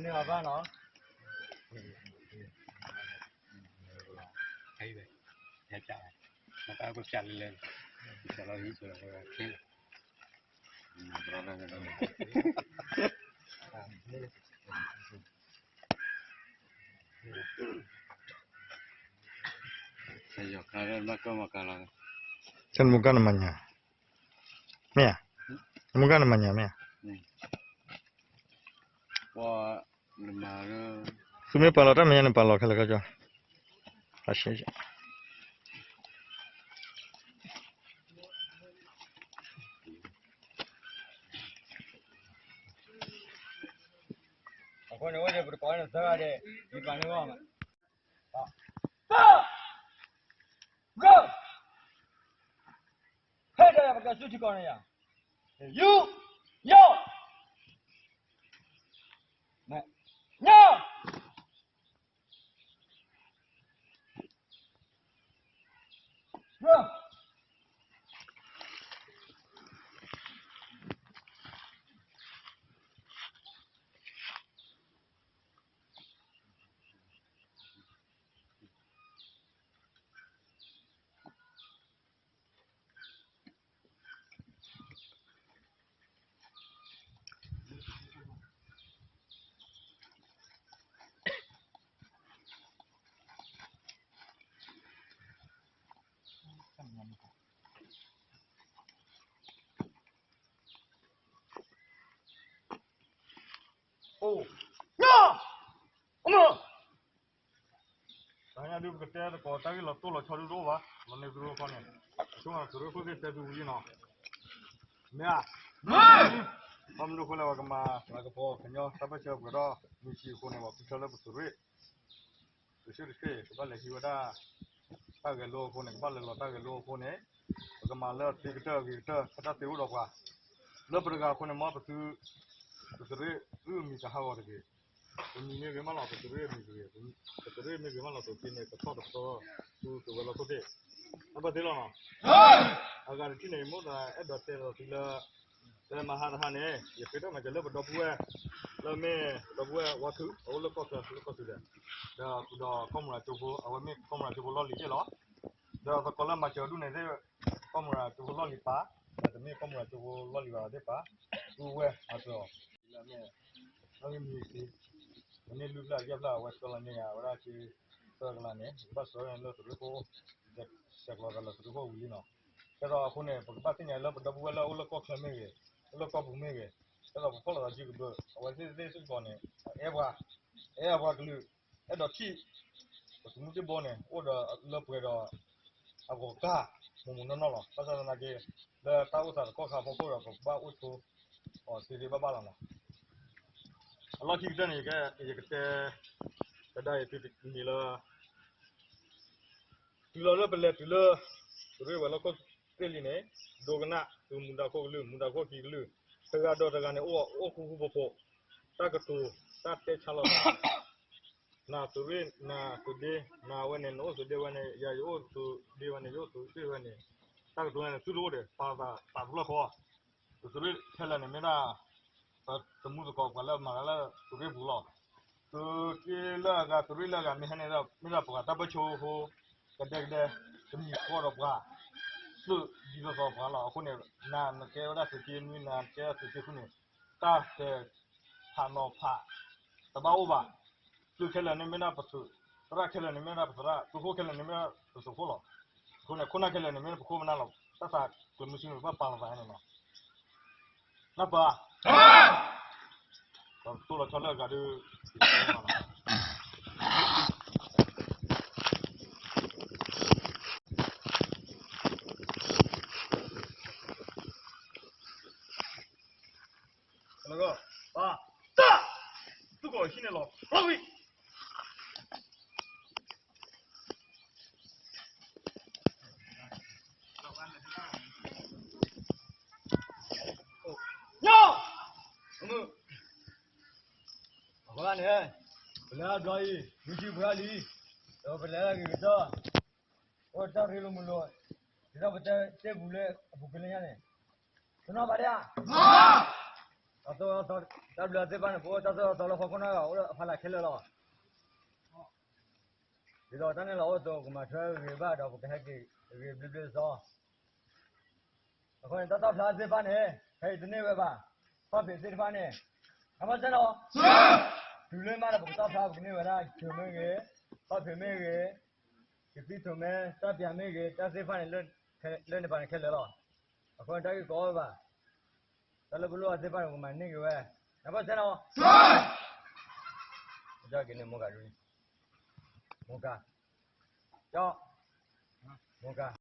န့ၣ်ဘၣ်နီၤ တမူကနမညါ မ့ၢ်ဧါ, တမူကနမညါမ့ၢ်ဧါ, သုမ့ၢ်ပာ်လီၤတၢ်မဲာ်ညါန့ၣ် ပာ်လီၤခဲလၢာ်ခဲဆ့, အဃိန့ၣ် အိၣ်ဒီးပတကိးန့ၣ်သၢဂၤဒီး ယပာ်န့ၢ်ဂီၢ်မး, ဖဲဒၣ်ပကစုထံကီၢ်န့ၣ်ယါ, ယူ, ယီ, ညါ, အိၣ်, ညါ, အမၢ, တဟါညါဒုးပကတဲသကိးတၢ်ဂ့ၢ်လီၤတိၢ်လီၤဆီဒုးတအိၣ်ဘၣ်, လီၤန့ၢ်သုတအိၣ်ခီန့ၣ်, အဆိကတၢၢ်သုးရ့ၣ်ခိၣ်သ့ၣ်တဲသုဝံၤလံနီၤ, မ့ၢ်ဧါ, ဘၣ်မနုၤအဃိလဲၣ် ပှၤကမၤလၤကပီၤကညီ တၢ်ပၢၢ်ဆၢပှဲၤဒီး မုၢ်ဆံးအဃိန့ၣ် ပှၤဃုထၢလၢပသုးရ့ၣ် တဆံတဆံ ကဘၣ်လဲၤဟံးဝဲဒၣ် တၢ်ဂဲၤလိအဃိန့ၣ် ကဘၣ်လဲၤလီၤတၢ်ဂဲၤလိအဃိန့ၣ်, ပကမၤလၢအသ့ကတၢၢ်အဂ့ၤကတၢၢ် ဖဲတၢ်သ့အိၣ်ဒီးပှၤ, လၢပတဂၤအဃိန့ၣ် မ်ပသု, ပသုးရ့ၣ်သုအမံၤကဟးဂီၤတဂ့ၤ, ပမံၤမ့ၢ်ဂ့ၤမးလီၤ ပသုးရ့ၣ်အမံၤတဂ့ၤ, ပသုးရ့ၣ်မ့ၢ်ဂ့ၤမးလီၤ သုးက့န့ၣ် ကထီၣ်တပတီၢ် သုးသုးဝဲၤလီၢ်ခိၣ်သ့ၣ်, အဘၣ်သ့လီၤနီၤ, အဂၤတထံၣ်န့ၣ် ယမိၢ်သးအဲၣ်ဒိးတဲဒီးသုလၢ လၢမဟါတဟါန့ၣ် ယဃ့ထီၣ်မၤစၢၤလၢပဒီပုၢ်ဝဲၢ်, လၢမ့ၢ်ပဒီပုၢ်ဝဲၢ်ဝါထု အအိၣ်လၢကီၢ်ချၢ လၢကီၢ်ချၢဒီး, ဒီးဒီးကီၢ်မုၢ်ရၤကၠိဖိ အဝဲမ့ၢ်ကီၢ်မုၢ်ရၤကၠိဖိလီၢ်လံၤသ့ၣ်လီၤ, ဒီးသကိးလၢမၤစၢၤဒူၣ်န့ၣ်သ့ၣ်, ကီၢ်မုၢ်ရၤကၠိဖိလီၢ်လံၤပၢ်, ဒီးတမ့ၢ်ကီၢ်မုၢ်ရၤကၠိဖိလီၢ်လံၤဘၣ်သ့ၣ်ပၢ်, ပုၢ်ဝဲၢ်မၤစၢၤအီၤ, လၢမ့ၢ် အဂ့ၢ်မံၤတက့ၢ်, မ့ၢ်လွံၢ်ဖျၢၣ်ယဲၢ်ဖျၢၣ် အဝဲဆှၢလီၤန့ၢ်ယၤ အဝဲဒၣ်က့ သၢကလးန့ၣ် ယကဘၣ်ဆှၢန့ၢ်လၢသုးရ့ၣ်ခိၣ်, ဆဲးကျိးသးလၢသုးရ့ၣ်ခိၣ်ဝံၤလံနီၤ, ကဲသိးအဃိန့ၣ် ပကဘၣ်သ့ၣ်ညါလၢပဒီပုၢ်ဝဲၢ်လၢအအိၣ်လၢကီၢ်ချၢမ့ၢ်ဂ့ၤ, အိၣ်လၢကီၢ်ပူၤမ့ၢ်ဂ့ၤ, ကဲသိးပဖီၣ်လိာ်သးစုကဘၢ, အဝဲသ့ၣ်သ့ၣ်စ့ၢ်ကီးန့ၣ် အအဲၣ်ပှၤ, အအဲၣ်ပှၤကလုာ်, အဲၣ်ဒိးထံၣ် ပသုးမုၢ်သံၣ်ဘိန့ၣ် အိၣ်ဒီးလၢပှဲၤဒီး အဂီၤကၢ် မိၢ်မိၢ်နီၢ်နီၢ်လီၤ. ဘၣ်ဆၣ်သနာ်က့ လၢတၢ်အိၣ်သးတကီၢ်ခါအဖီခိၣ်ဒီး ပကဘၣ်အိၣ်ဆိအီၤသ့သ့ဘၣ်ဘၣ်လီၤနီၤ. အလီၢ်ခံကတၢၢ်န့ၣ် ယကတဲ ကဒါအံၤသုတမံၤလၢ တုၤလီၤလၢပလဲၤတုၤလၢ သုးရ့ၣ်ဝဲၤလီၢ်ခိၣ်သ့ၣ်လံန့ၣ် ဒိကနၣ်သုးမူဒါခိၣ်ကလုၢ် မူဒါခိၣ်ခံကလုၢ် တဂၤဒီးတဂၤန့ၣ် အိၣ်အိၣ်ဃူဃူဖိးဖိး တၢ်ကတိၤ တၢ်တဲဆါလီၤသး နၤသုးရ့ၣ် နၤသုးဒ့ နၤဝဲန့ၣ် နအိၣ်သုးဒ့ဝဲန့ၣ် ယၤယအိၣ်သုးဒ့ဝဲန့ၣ် ယအိၣ်သုးရ့ၣ်ဝဲန့ၣ် တၢ်ကတိၤန့ၣ် သုတအိၣ်ဒီး ပာ်သးပာ်တဖျၢၣ်ဃီ သုးရ့ၣ်ခဲလၢာ်န့ၣ် မ့ၢ်ဒၣ် ပသမူသကိးပှၤလၢအမၤတၢ်လၢသုးရ့ၣ်ပူၤလီၤ. သုးက့လၢအဂၤ သုးရ့ၣ်လၢအဂၤ မ့ၢ်ဟဲန့ၣ်ဒီး မ့ၢ်ဒၣ်ပှၤတၢ်ပၢၢ်ဆၢဖိ ကဒဲကဒဲ တမံၤဃီဒီးပှၤ သုးဒ်သိးသိးပှၤလီၤ. အဃိန့ၣ် နၤနကဲဝဲဒၣ်သုးက့နွံ နၤနကဲသုးက့ဃုန့ၣ် တၢ်တဲဖးနီၤဖး တဘၣ်အိၣ်ဘၣ်. သုးခဲလၢာ်န့ၣ်မ့ၢ်ဒၣ်ပသုး, သရၣ်ခဲလၢာ်န့ၣ်မ့ၢ်ဒၣ်ပသရၣ်, သုးခိၣ်ခဲလၢာ်န့ၣ်မ့ၢ်ဒၣ်ပသုးခိၣ်လီၤ. အဃိန့ၣ် ခိၣ်နၢ်ခဲလၢာ်န့ၣ်မ့ၢ်ဒၣ်ပခိၣ်ပနၢ်လီၤ. တၢ်သးကျၢၤမုဆူန့ၣ် ပဘၣ်ပာ်လီၤသးန့ၣ်လီၤ. နၢ်ပၢၢ်, ဒီးတိၢ်လီၤဆီလၢအဂၤဒီး လၢကီၢ်, ပၢ်, တၢ်, သုးကီၢ်ဟံးန့ၢ်လီၤ လီၤဝံၤ ညါ, အဃိန့ၣ် ပလဲၤအဘျီအံၤ မုၢ်ဆံးပှဲၤလံ, ဒီးပလဲၤဂ့ၤကတၢၢ်, အိၣ်တၢ်ရ့လိာ်မုာ်လိာ်, ဒ်သိးပတဲတဲပူၤလၢအပူၤကွံာ်လၢညါန့ၣ်, တနီၤဘၣ်ဒၣ်ဧါ. တၢ်သိၣ်တၢ်သီ တၢ်ဘျုးအသ့ၣ်တဖၣ်န့ၣ် ပအိၣ်တၢ်သိၣ်တၢ်သီလၢဟီၣ်ခိၣ်နီၢ်ဂၤ အိၣ်လၢအဖီလာ်ခဲလၢာ်လီၤ. ဒ်သိးတၢ်န့ၣ်လီၤအိၣ်အသိး ကမၤထွဲဂ့ၤဘၣ်ဒီးပကဟဲက့ၤဂ့ၤဘျ့ဘျ့ဆှီဆှီ. အဃိန့ၣ် တၢ်တီၣ်ဖျါသ့ၣ်တဖၣ်န့ၣ် ဖဲအံၤတန့ၢ်ဝဲဘၣ်. ဖီၣ်ဖံးသ့ၣ်တဖၣ်န့ၣ် အဖီၣ်စဲနီၤ တုၤလၢမးဒီးပကတီၣ်ဖျါ ပကန့ၢ်ဝဲဒၣ် ကၠိမ့ၢ်ဂ့ၤ, ဖီၣ်ဖံးမ့ၢ်ဂ့ၤ, ကသံၣ်ထိးမဲ တၢ်ပျးမ့ၢ်ဂ့ၤ, တၢ်သ့ၣ်တဖၣ်န့ၣ် လၢန့ၣ်ပၤန့ၣ်ခဲလၢာ်လီၤ. အဃိန့ၣ် တၢ်ဂ့ၢ်ကီဝဲဘၣ်. တၢ်လၢပလိၣ်အသ့ၣ်တဖၣ်န့ၣ် ပကမၤန့ၢ်က့ၤဝဲ. နဖီၣ်စဲနီၤ ကၠီက့ၤန့ၣ် မိၢ်ကၤဒ်န့ၣ် မိၢ်ကၤ, ကၠီ, မိၢ်ကၤ.